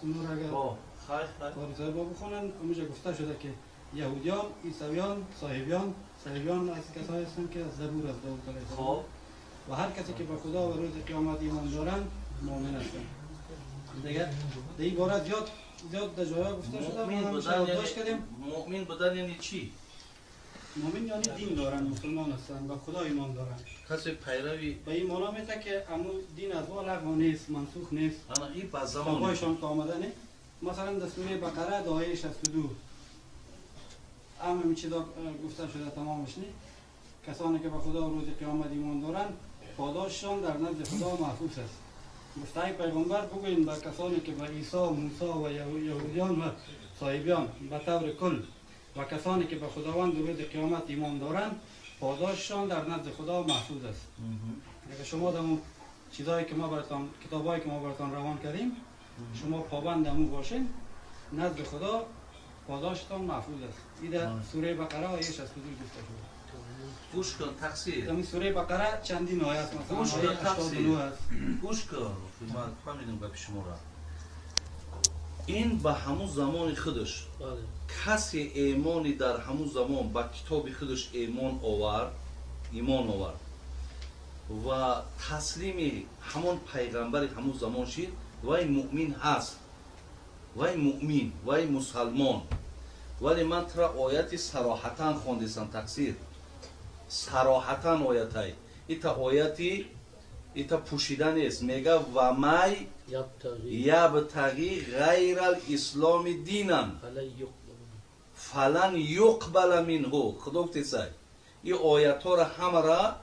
اونها را اگر خیر خیر. قاری صاحب بخونن، اونجا گفته شده که یهودیان، عیسویان، صلیبیان. صلیبیان از کسایی هستند که از زبور، از داوود علیه السلام. و هر کسی که به خدا و روز قیامت ایمان دارند مؤمن هستند. دیگه در این باره زیاد زیاد در جایا گفته شده. ما مؤمن همیشه بودن یادداشت یعنی کردیم. مؤمن بودن یعنی چی؟ مؤمن یعنی دین دارن، مسلمان هستند، به خدا ایمان دارن. کسی پیروی به این معنا میته که امو دین از ما لغو نیست، منسوخ نیست. انا این به زمان کتابایشان که آمده نه. مثلا در سوره بقره در آیه 62 هم همین چیزا گفته شده تمامش. نه، کسانی که به خدا و روز قیامت ایمان دارند پاداششان در نزد خدا محفوظ است. گفته ای پیغمبر، بگویین به کسانی که به عیسی و موسی و یهودیان و صلیبیان به طور کل و کسانی که به خداوند و روز قیامت ایمان دارند پاداششان در نزد خدا محفوظ است. اگر شما در اون چیزایی که ما براتان، کتابایی که ما براتان روان کردیم، شما پابند امو باشین، نزد خدا پاداشتان محفوظ است. این در سوره بقره آیه 62 گفته شده. گوش کن تقصیر. در این سوره بقره چندین آیه است، مثلا گوش آیه کن تقصیر. 89 است. گوش کن، من فهمیدم گپی شما را. این به همون زمان خودش کسی ایمانی در همون زمان به کتاب خودش ایمان آورد، ایمان آورد و تسلیم همون پیغمبر همون زمان شد، وای مؤمن هست، وای مؤمن، وای مسلمان. ولی من ترا آیتی صراحتا خوندیسم تقصیر، صراحتا آیتای ایتا، آیتی ایتا پوشیده نیست. میگه و من یبتغی یبتغی غیر الاسلام دینا فلن یقبل فلن یقبل منه. خدا گفته این آیت ها را همه را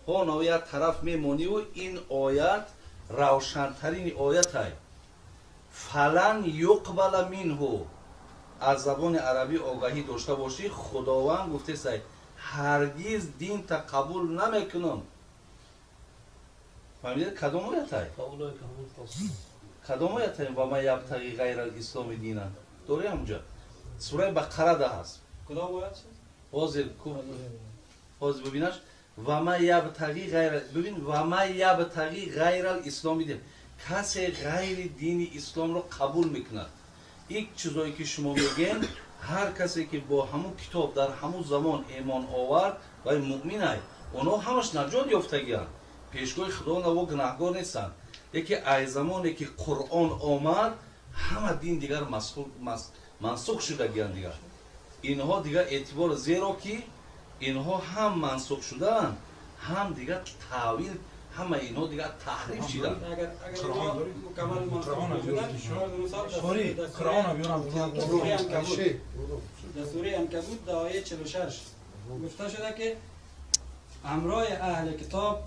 ها یک طرف میمونی و این آیت روشنترین آیت های. فلن یقبل منه، از زبان عربی آگاهی داشته باشی، خداوند گفته سای هرگز دین تا قبول نمیکنم. فهمیدید کدام آیت های؟ فاولئک هم الفاسقون. کدام آیت های؟ و من یبتغی غیر الاسلام دینا داره همونجا، سوره بقره ده هست. کدام آیت؟ حاضر کو، حاضر ببینش. و من یبتغی غیر، ببین، و من یبتغی غیر الاسلام دین، کسی غیر دین اسلام رو قبول میکند. یک چیزایی که شما میگین، هر کسی که با همون کتاب در همون زمان ایمان آورد و مؤمن ای، اونا همش نجات یافتگیان، پیشگاه خدا نو گناهگار نیستن. یکی ای زمانی که قرآن آمد همه دین دیگر منسوخ شدگیان. دیگر اینها دیگر اعتبار، زیرا که اینها هم منسوخ شدن، هم دیگر تاویل، همه اینها دیگر تحریف شدن. اگر قرآن اینها داری؟ مکمل منسوخ قرآن بودن، بیارم. مثال سوری در قرآن بیارم. در سوره عنکبوت، در سوره عنکبوت در آیه 46 گفته شده که همراه اهل کتاب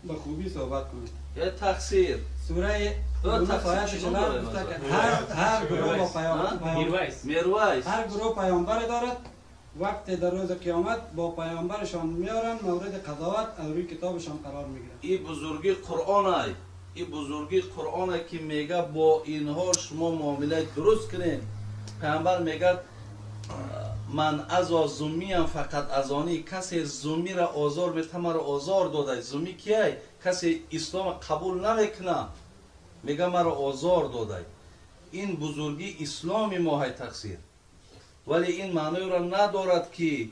به خوبی صحبت کنید. یه تقصیر. سوره تو یونس تقصیر آیت چی 48 داره گفته مثلا؟ که هر گروه با پیام ها؟ پیام میرویس. هر گروه پیامبر دارد. وقت در روز قیامت با پیامبرشان میارن، مورد قضاوت از روی کتابشان قرار میگیرن. این بزرگی قرآن ای، این بزرگی قرآن که میگه با اینها شما معامله درست کنین. پیامبر میگه من اذی ذمیا فقد اذانی، کسی ذمی را آزار میته مرا آزار داده. ذمی کیه؟ کسی اسلام قبول نمیکنه، میگه مرا آزار داده. این بزرگی اسلام ما های تقصیر. ولی این معنی را ندارد که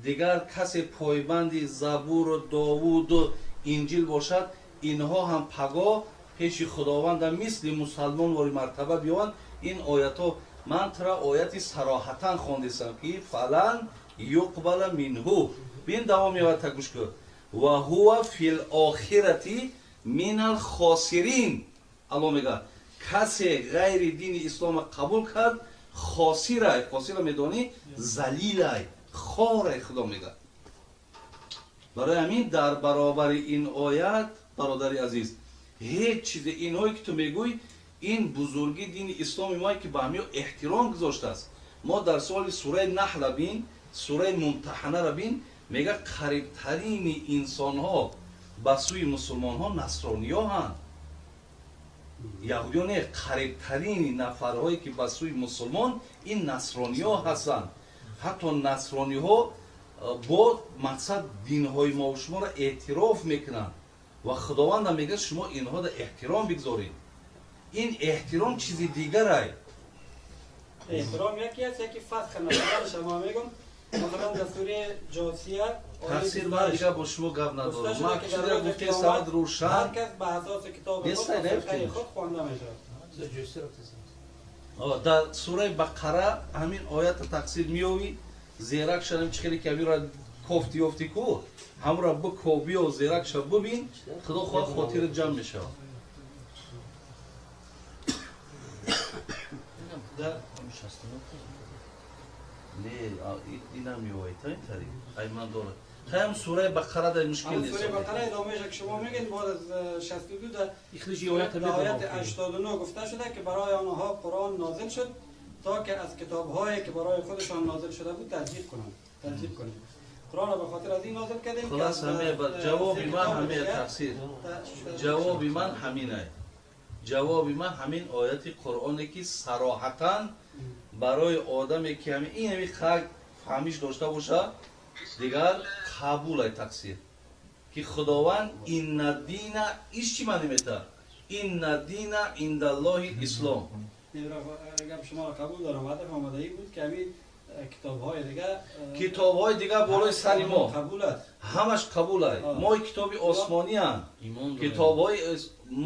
دیگر کسی پایبند زبور و داوود و انجیل باشد، اینها هم پگاه پیش خداوند مثل مسلمان واری مرتبه بیان. این آیت ها من ترا آیتی صراحتا خواندیستم که فلن یقبل منه. بین دوام آیت گوش کن. و هو فی الاخرة من الخاسرین. الله میگه کسی غیر دین اسلام قبول کرد خاسره. خاسره میدانی؟ ذلیله، خواره. خدا میگه. برای همین در برابر این آیت، برادر عزیز، هیچ چیز اینهایی که تو میگوی، این بزرگی دین اسلام ما که به همین احترام گذاشته است. ما در سال سوره نحل بین، سوره ممتحنه را بین، میگه قریبترین انسان ها به سوی مسلمان ها نصرانی ها هستند، یهودیان نه. قریبترین نفرهایی که به سوی مسلمان این نصرانی ها هستند. حتی نصرانی ها با مقصد دین های ما و شما را اعتراف میکنند و خداوند هم میگه شما اینها را احترام بگذارید. Ин эҳтиром чизи дигарай. Эҳтиром яке аст, яке фасх нашудан. Шумо мегум, масалан, дар сураи Ҷосия Тафсир, ман дигар бо шумо гап надорам. Ман чизе гуфте савад рӯшан. Ҳар кас ба асоси китоби худ, худ хонда мешавад. Дар сураи Бақара ҳамин оята тақсир меёвӣ, зерак шавем, чӣ хеле ки ҳаминро кофти ёфти ку, ҳамро бикобиё, зерак ша, бибин, худо хоҳад, хотират ҷамъ мешавад. Не, инам меояд та ин тариқ. Ай ман дорад. Хаям сураи Бақара дар мушкил нест. Сураи Бақара идомааш ки шумо мегӯед, баъд аз 62 дар ояти 89 гуфта шуда ки барои онҳо Қуръон нозил шуд то ки аз китобҳое ки барои худашон нозил шуда буд тасдиқ кунанд. Тасдиқ кунанд. Қуръонро ба хотир аз ин нозил кардем. Хулас ҳаме ҷавоби ман ҳаме тафсир. Ҷавоби ман ҳамин ай. Ҷавоби ман ҳамин ояти Қуръоне ки сароҳатан барои одаме ки ҳамин ин ҳамин хак фаҳмиш дошта боша, дигар қабул ай тақсир. Ки Худованд инна дина иш чӣ маънӣ метавад? Инна дина индаллоҳи ислом. Гап шуморо қабул дорам. Ҳадаф омадаӣ буд ки ҳамин китобҳои дигар, китобҳои дигар болои сари мо қабул аст. Ҳамаш қабул ай. Мо китоби осмонианд. Китобҳои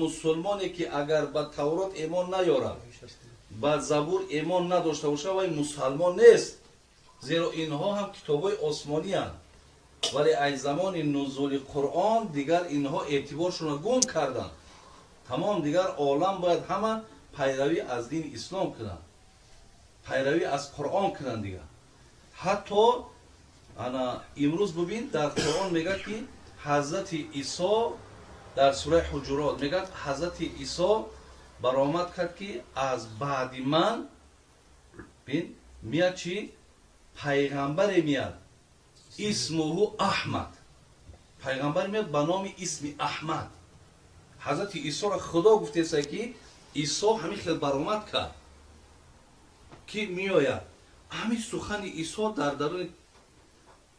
мусулмоне ки агар ба Таврот эмон наёрад, ба Забур эмон надошта бошад, вай мусалмон нест. Зеро инҳо ҳам китобҳои осмонианд. Вале аз замони нузули Қуръон дигар инҳо эътиборшонро гум карданд. Тамом, дигар олам бояд ҳама пайравӣ аз дини ислом кунанд, пайравӣ аз Қуръон кунанд дигар. Ҳатто ана имрӯз бубин, дар Қуръон мегӯяд ки Ҳазрати Исо, дар сураи Ҳуҷурот мегӯяд, Ҳазрати Исо баромад кард ки аз баъди ман бин меяд чи пайғамбаре меяд, исмуҳу Аҳмад. Пайғамбар меяд ба номи исми Аҳмад. Ҳазрати Исоро Худо гуфтеса ки Исо ҳамин хел баромад кард ки меояд. Ҳамин сухани Исо дар даруни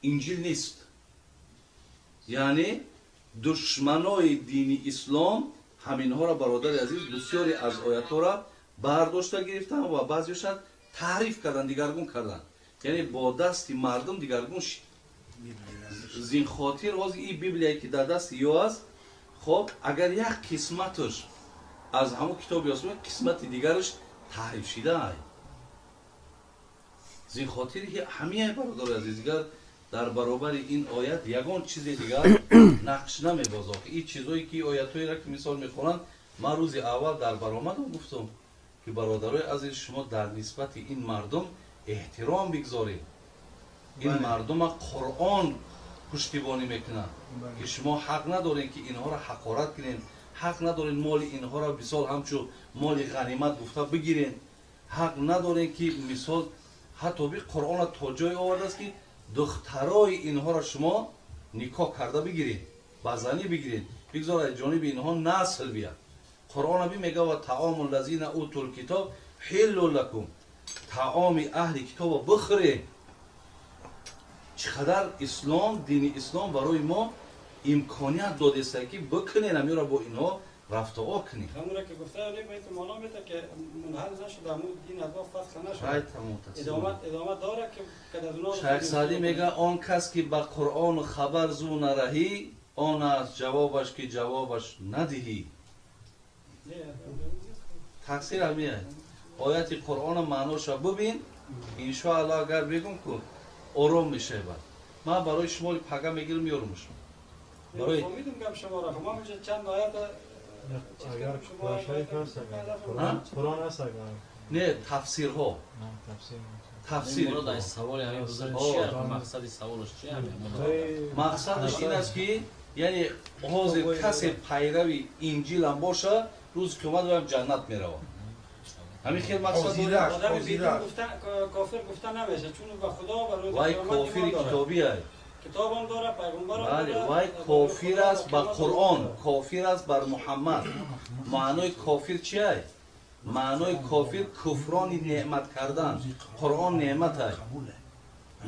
Инҷил нест. Яъне душманои дини ислом ҳаминҳоро, бародари азиз, бисёре аз оятҳоро бардошта гирифтанд ва баъзеашон таҳриф карданд, дигаргун карданд. Яъне бо дасти мардум дигаргун шид. Зин хотир ҳозир ин Библияе ки дар дасти ё аст, хоб, агар як қисматаш аз ҳамон китоби осмон, қисмати дигараш таҳриф шидаа. Зин хотир ҳамияи, бародари азиз, дигар дар баробари ин оят ягон чизе дигар нақш намебозад. Ин чизое ки оятҳоеро ки мисол мехонанд, ман рӯзи аввал дар баромадам гуфтам ки бародарои азиз, шумо дар нисбати ин мардум эҳтиром бигзоред. Ин мардума Қуръон пуштибонӣ мекунад, ки шумо ҳақ надоред ки инҳоро ҳақорат кунед, ҳақ надоред моли инҳоро мисол ҳамчун моли ғанимат гуфта бигиред, ҳақ надоред ки мисол ҳатто би Қуръонро то ҷое овардааст ки духтарои инҳоро шумо никоҳ карда бигиред, ба занӣ бигиред, бигзор аз ҷониби инҳо насл бияд. Қуръона би мега ва таому лазина утул китоб ҳиллу лакум, таоми аҳли китобо бихӯред. Чӣ қадар ислом, дини ислом барои мо имконият додеста ки бикунем ҳаминро, бо инҳо рафтуо кунем. Ҳамонро ки гуфта, маъно мета ки мунҳал нашуда, ҳамун дин аз мо фасх нашуда. Рай, тамом, идома дорад ки Шайх Саъдӣ мега он кас ки ба Қуръону хабар зу нараҳӣ, он аст ҷавобаш ки ҷавобаш надиҳӣ. Тақсир ҳамия. Ояти Қуръона маъноша бубин, иншоаллоҳ, агар бигум ку ором мешавад. Ман барои шумо пага мегирам, меёрам шумо. Барои гап шуморо ман чанд оят агар шариф ҳаст, Қуръон ҳаст, агар не, тафсирҳо. Тафсир. Саволи ҳамин бузург чи мақсади саволаш чи? Мақсадаш ин аст ки яъне ҳозир касе пайрави Инҷилам боша, рӯзи қиёмат ваям ҷаннат меравад. Ҳамин хел мақсад. Кофир гуфта намешавад, чун ба Худо ва рӯзи вай кофири китобӣ ай. Китобам дорад, пайғамбарам дорад. Вай кофир аст ба Қуръон, кофир аст бар Муҳаммад. Маънои кофир чи ай? Маънои кофир куфрони неъмат кардан. Қуръон неъмат ай,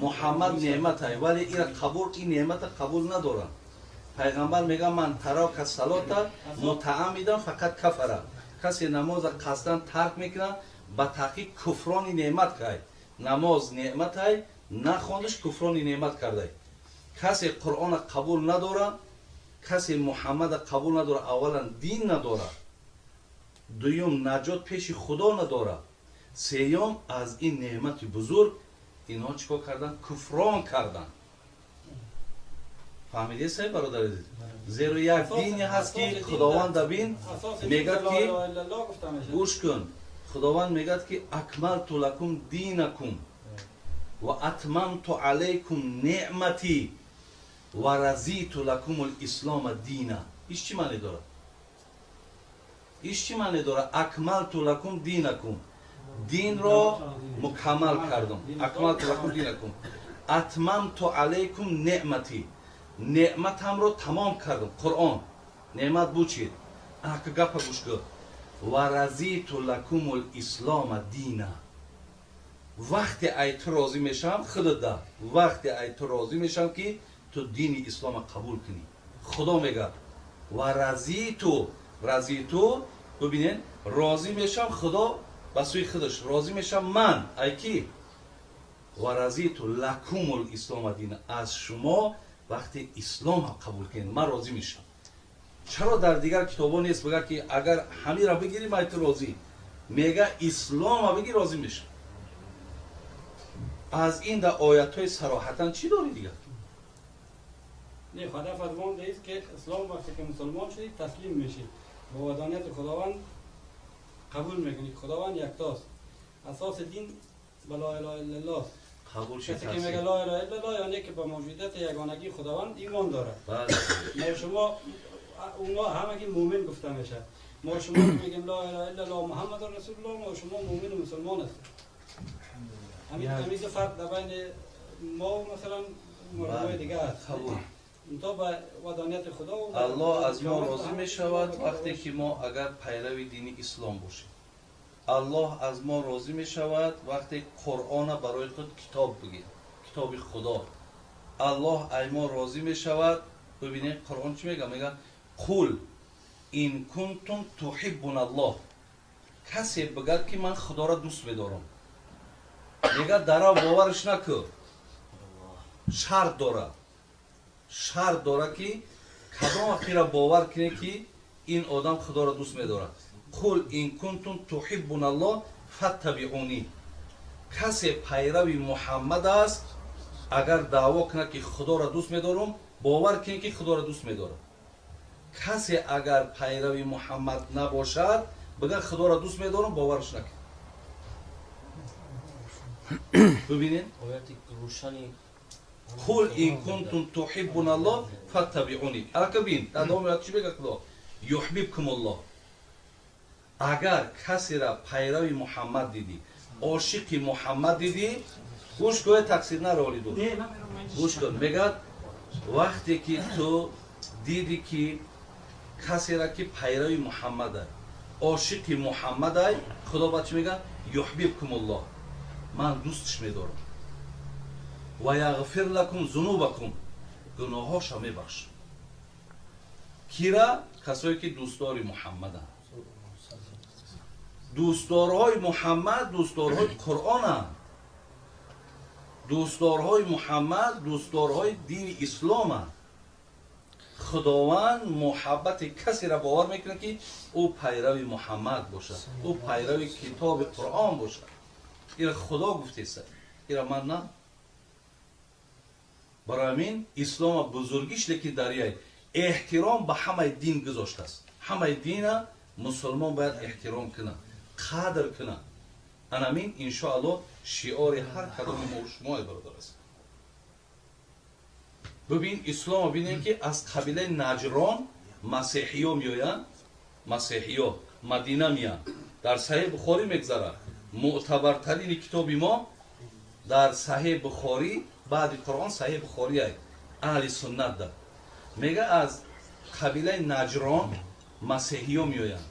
Муҳаммад неъмат ай, вале ира қабул, ин неъмата қабул надоранд. Пайғамбар мега ман тарака салота мутааммидан фақат кафара. Касе намоза қасдан тарк мекунад, ба таҳқиқ куфрони неъмат кай. Намоз неъматай, нахондаш, куфрони неъмат кардай. Касе Қуръона қабул надора, касе Муҳаммада қабул надора, аввалан, дин надора, дуюм, наҷот пеши Худо надора, сеюм, аз ин неъмати бузург инҳо чӣ кор карданд? Куфрон карданд. Фаҳмидед, сай, бародари азиз? Зеро як дине ҳаст, ки Худованд бин мегӯяд, ки гӯш кун, Худованд мегӯяд, ки акмалту лакум динакум ва атмамту алайкум неъмати ва разиту лакум лислома дина. Иш чӣ маъне дорад? Иш чӣ маъне дорад? Акмалту лакум динакум, динро мукаммал кардам. Акмалту лакум динакум, атмамту алайкум неъмати, неъматамро тамом кардам. Қуръон неъмат буд, чид? Ака, гапа гӯш кун. Ва разиту лакум лислома дина. Вақте ай ту розӣ мешавам, худата, вақте ай ту розӣ мешавам, ки ту дини ислома қабул кунӣ. Худо мегӯяд: ва разиту, разиту. Бибинед, розӣ мешавам, Худо ба сӯи худаш розӣ мешавам ман ай ки ва разиту лакумул ислома дина, аз шумо вақте ислома қабул кунед, ман розӣ мешавам. Чаро дар дигар китобҳо нест, бигӯяд, ки агар ҳамира бигирӣ, ман ту розӣ? Мега: ислома бигир, розӣ мешавам. Аз ин да оятҳои сароҳатан чӣ дорӣ дигар? Не, ҳадаф аз он аст, ки ислом, вақте ки мусулмон шудӣ, таслим мешӣ ба ваҳдонияти Худованд, қабул мекунӣ, Худованд яктост, асоси дин ба ла илаҳа иллаллоҳ аст. Қабул ши. Касе ки мега ла илаҳа иллаллоҳ, яъне ки ба мавҷудияти ягонагии Худованд имон дорад. Мо шумо, اونا همگی مؤمن گفته میشه. ما شما میگیم لا اله الا الله محمد رسول الله، ما شما مؤمن و مسلمان هستیم. همین دو فرق در بین ما و مثلا مردم دیگه است. قبول. تا به وحدانیت خدا و Аллоҳ аз мо розӣ мешавад, вақте ки мо агар пайрави дини ислом бошем. Аллоҳ аз мо розӣ мешавад, вақте Қуръона барои худ китоб бигир, китоби Худо. Аллоҳ ай мо розӣ мешавад. Бибинед, Қуръон чӣ мега? Мега: қул ин кунтум туҳиббуна Аллоҳ. Касе бигӯяд, ки ман Худоро дӯст медорам, мега, дарав бовараш накӯ. Шарт дорад, шарт дорад, ки кадом вақтира бовар кунед, ки ин одам Худоро дӯст медорад. Қул ин кунтум туҳиббуна Аллоҳ фаттабиъунӣ. Касе пайрави Муҳаммад аст, агар даъво кунад, ки Худоро дӯст медорам, бовар кунед, ки Худоро дӯст медорад. Касе агар пайрави Муҳаммад набошад, бигӯяд Худоро дӯст медорам, бовараш накунед. Бибинед. Ояти рӯшани. Қул ин кунтум туҳиббуна Аллоҳ фаттабиъунӣ. Алака бин, дар давоми оят чӣ мегӯяд Худо? Юҳбибкумуллоҳ. Агар касера пайрави Муҳаммад дидӣ, ошиқи Муҳаммад дидӣ, гӯш кӯе, таксир нараволиду, гӯш кун. Мегӯяд, вақте ки ту дидӣ, ки касера ки пайрави Муҳаммадай, ошиқи Муҳаммадай, Худо баъд чӣ мегӯяд? Юҳбибкумуллоҳ, ман дӯстш медорам, ва яғфир лакум зунубакум, гуноҳоша мебахшам. Кира? Касое ки дӯстдори Муҳаммаданд. Дӯстдорҳои Муҳаммад дӯстдорҳои Қуръонанд, дӯстдорҳои Муҳаммад дӯстдорҳои дини исломанд. Худованд муҳаббати касеро бовар мекунад, ки ӯ пайрави Муҳаммад бошад, ӯ пайрави китоби Қуръон бошад. Ира Худо гуфтеса, ира ман на. Барои ҳамин ислома бузургиш леки дарияй эҳтиром ба ҳамаи дин гузоштааст. Ҳамаи дина мусулмон бояд эҳтиром кунад, қадр кунад. Анамин, иншоаллоҳ, шиори ҳар кадоми мо шумо, бародар, аст. Бибин, ислома бинем, ки аз қабилаи Наҷрон масеҳиё меоянд, масеҳиё Мадина меянд. Дар Саҳеҳ Бухорӣ мегзарад, мӯътабартарини китоби мо дар Саҳеҳ Бухорӣ, баъди Қуръон Саҳеҳ Бухорӣ аҳли суннат да. Мега, аз қабилаи Наҷрон масеҳиё меоянд.